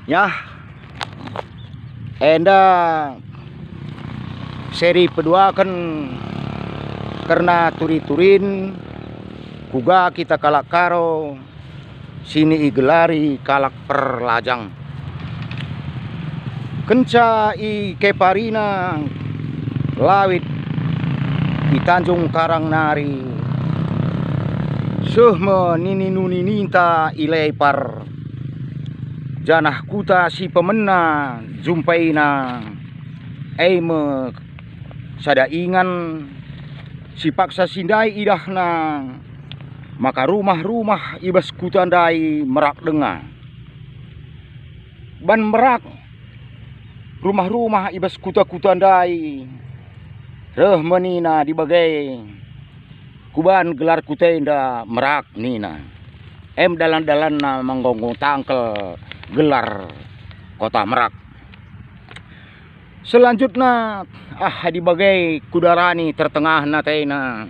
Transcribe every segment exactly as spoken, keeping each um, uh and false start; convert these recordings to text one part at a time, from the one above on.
Yah, enda seri peduaken kerna turi-turin kuga kita kalak Karo si igelari kalak perlajang. Kenca ikeparina lawit i Tanjung Karang nari, seh me nini-nuni ninta i Lepar, janah kuta si pemena jumpaina, e me sada ingan si paksa si ndai idahna maka rumah-rumah i bas kuta ndai merak denga. Ban merak rumah-rumah i bas kuta-kuta ndai, reh me nina adi bage, kuban gelar kuta enda Merak nina. Em dalan-dalanna menggonggong tangkel gelar kota Merak. Selanjutna, ah, adi bage kudarani tertengahna atena,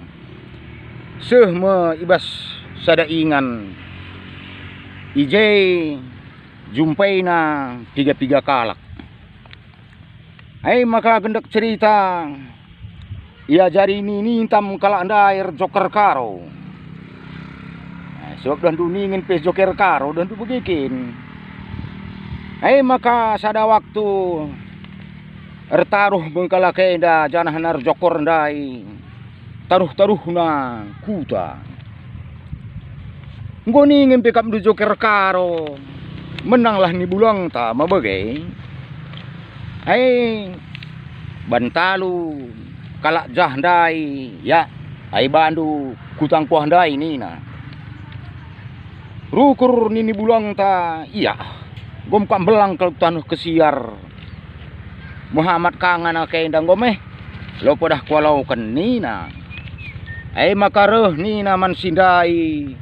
seh me i bas sada ingan. I je jumpaina piga-piga kalak. Ai maka gendek cerita, iajari nini ntam kalak ndai erjoker Karo. Eh, sebab dahndu ningen pe joker Karo, dahndu bage kin. Ai maka sada waktu ertaruh me kalak enda janah erjoker ndai taruh-taruhna kuta. Enggo ningen pe kap ndu joker Karo, menanglah ni bulangta me bage. Ai, ban talu kalak jah ndai, ya, ai bandu kutangkuah ndai nina. Rukur nini bulangta, ia, enggo me kap mbelang kal taneh kesiar. Muhammad kangana kenda enggo meh, lo pedah kualoken nina. Ai maka reh nina man si ndai,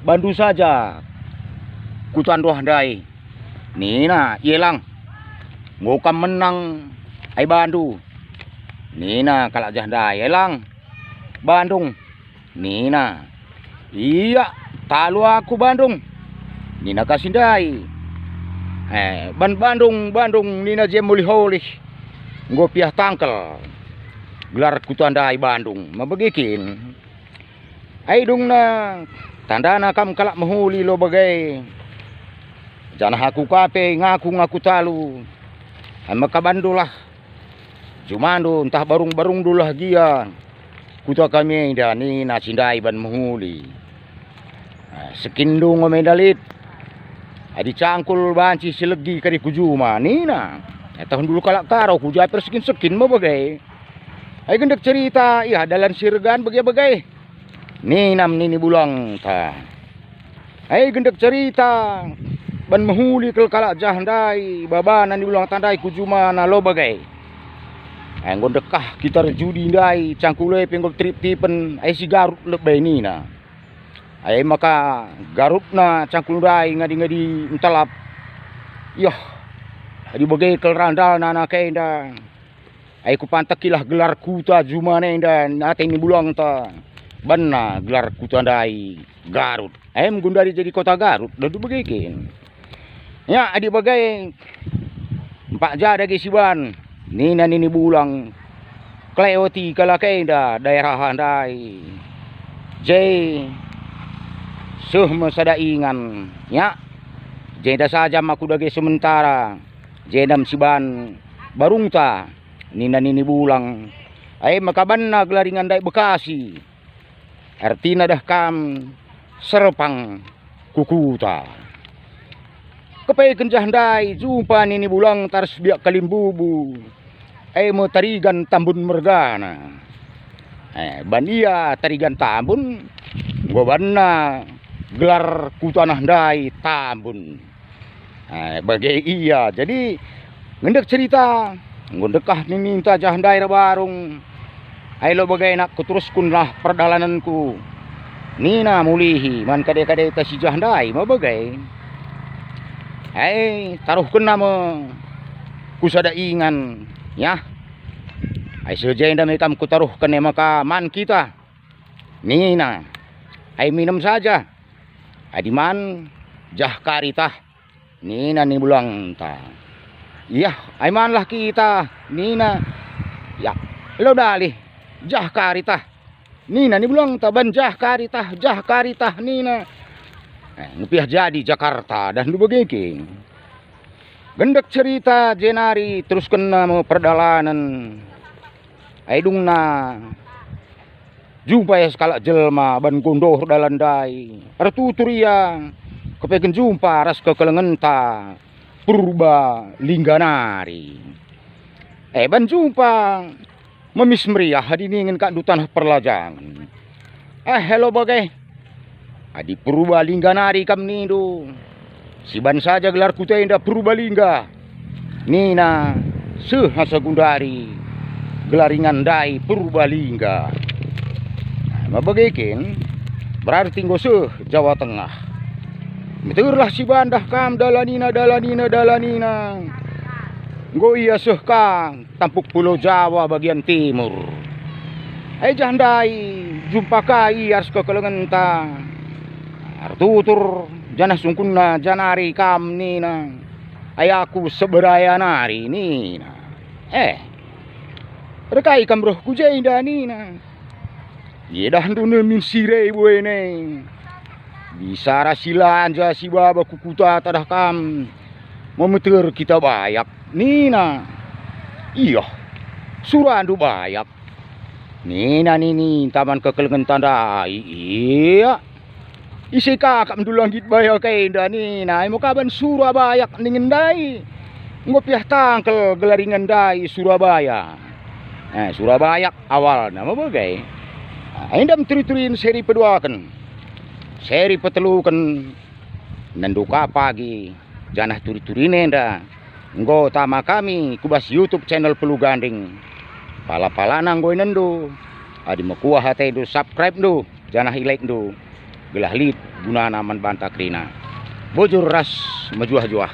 bandu saja kutanduah ndai. Nina, ie lang, enggo kam menang, ai bandu. Nina kalak jah ndai, ie lang, bandung. Nina, ia, talu aku bandung. Nina ka si ndai. Eh, ban bandung, bandung nina je mulih-ulih. Enggo piah tangkel. Gelar kuta ndai bandung, me bage kin. Ai dungna, tandana kam kalak mehuli lo bage. Janah aku ka pe ngaku-ngaku talu. Ai maka bandulah jumandu ntah barung-barungndu lah gia kuta kami enda nina si ndai ban mehuli. Ah, sekinndu enggo me enda lit. Adi cangkul banci si legi kari ku juma nina. Etahndu kalak Karo ku ja persekin-sekin me bage. Ai gendek cerita, ia dalan si regan bage-bage. Nina me nini bulangta. Ai gendek cerita, ban mehuli kal kalak jah ndai, babana ni bulangta ndai ku jumana lo bage. Ai enggo ndekah kita erjudi ndai, cangkul e pe enggo terip-tipen, ai si Garut lebe nina. Ai maka Garutna cangkul ndai ngadi-ngadi ntelap. Yah, adi bage kal randalna anak enda. Ai kupantekilah gelar kuta jumana enda ate ni bulangta, banna gelar kuta ndai Garut. Ai menggundari jadi kota Garut, dahndu bage kin. Ya, adi bage, empak ja dage siban, nina nini bulang, keleweti kalak enda daerah ndai. Je, seh me sada ingan, ya, jenda saja maku dage sementara, jenda me siban barungta. Nina nini bulang, ai maka banna gelar ingan ndai Bekasi. Ertina dah kam serpang ku kuta. Kepeken jah ndai jumpa nini bulang taras biak kalimbubu. Ai me Tarigan Tambun mergana. Eh, ban ia Tarigan Tambun, enggo banna gelar kuta ndai Tambun. Eh, bage ia. Jadi, ngendek cerita, enggo ndekah nininta jah ndai erbarung. Ai lo bage nak kuteruskunlah perdalanenku. Nina mulihi man kade-kadeta si jah ndai me bage. Ai, taruhkenna me ku sada ingan, yah. Ai seh jenda me kam kutaruhken e maka man kita. Nina, ai minem saja. Adi man, jah kari tah. nina ni bulangta. Iah, ai manlah kita, nina. Ya, lo dalih, jah kari tah, nina ni bulangta, ban jah kari tah, jah kari tah, nina. Eh, ngepiah jadi Jakarta, dah ndu bage kin. Gendek cerita jenari teruskenna me perdalanen. Ai dungna jumpa ia sekalak jelma ban gondoh dalan ndai. Ertutur ia kepeken jumpa ras kekelengenta Purba Lingga nari. Eh, ban jumpa memis meriah adi ningen kak ndu taneh perlajangen. Eh, elo bage. Adi Purba Lingga nari kam nindu, siban saja gelarku enda Purba Lingga. Nina, seh asa gundari gelar ingan ndai Purba Lingga. Nah, mabage kin, berarti enggo seh Jawa Tengah. Meterlah siban dah kam dalanina, dalanina, dalanina. Enggo ia seh ka tampuk Pulau Jawa bagian timur. Ai jah ndai jumpa ka ia ras kekelengenta. Ertutur janah sungkunna janari kam nina, "Ai aku seberaya nari," nina. Eh, "Rekai kam reh ku jenda," nina. "Iedahndu ne min sire buene. Bisara si lanja si baba ku kuta tadah kam, memeter kita bayak," nina. "Ieh, surandu bayak," nina nini taman kekelengenta ndai. "Ia, ise ka kap ndu la nggit bayak enda," nina. "Ai me kaban sura bayak ningen ndai. Enggo piah tangkel gelar ingan ndai Surabaya." Eh, sura bayak awalna me bage. Ah, enda me turi-turin seri peduaken. Seri peteluken, nendo ka pagi, janah turi-turin enda enggo tama kami ku bas YouTube channel Pelu Ganding. Pala-palana enggo inendo. Adi mekuah atendu, subscribe-ndu janah i-like-ndu, gelah lit gunana man banta kerina. Bujur ras mejuah-juah.